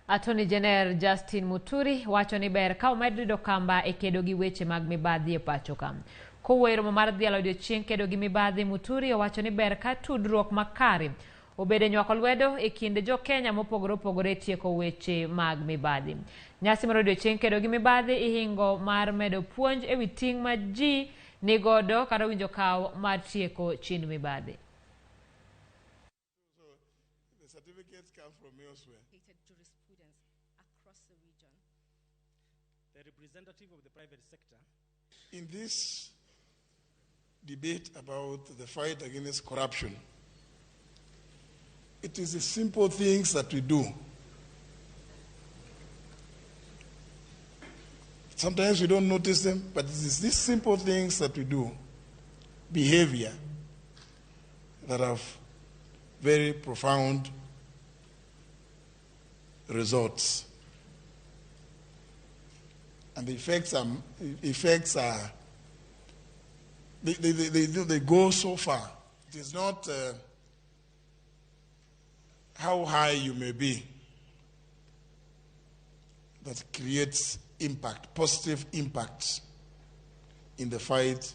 Attorney General Justin Muturi wacho ni ber ka omed rido kamba e kedo gi weche mag mibadhi e pacho ka. Kowuoyo e romo mar dhialo odiochieng' kedo gi mibadhi, Muturi owacho ni ber ka tudruok makare obedo e nywako lwedo e kind jo Kenya mopogore opogore e tieko weche mag mibadhi. Nyasi mar odiochieng' kedo gi mibadhi ihingo mar medo puonj e wi ting' ma ji nigodo kata owinjo kaw mar tieko chind mibadhi. The certificates come from elsewhere. Jurisprudence across the region. The representative of the private sector. In this debate about the fight against corruption, it is the simple things that we do. Sometimes we don't notice them, but it is these simple things that we do, behavior, that have very profound results. And the effects are they go so far. It is not how high you may be that creates impact, positive impact in the fight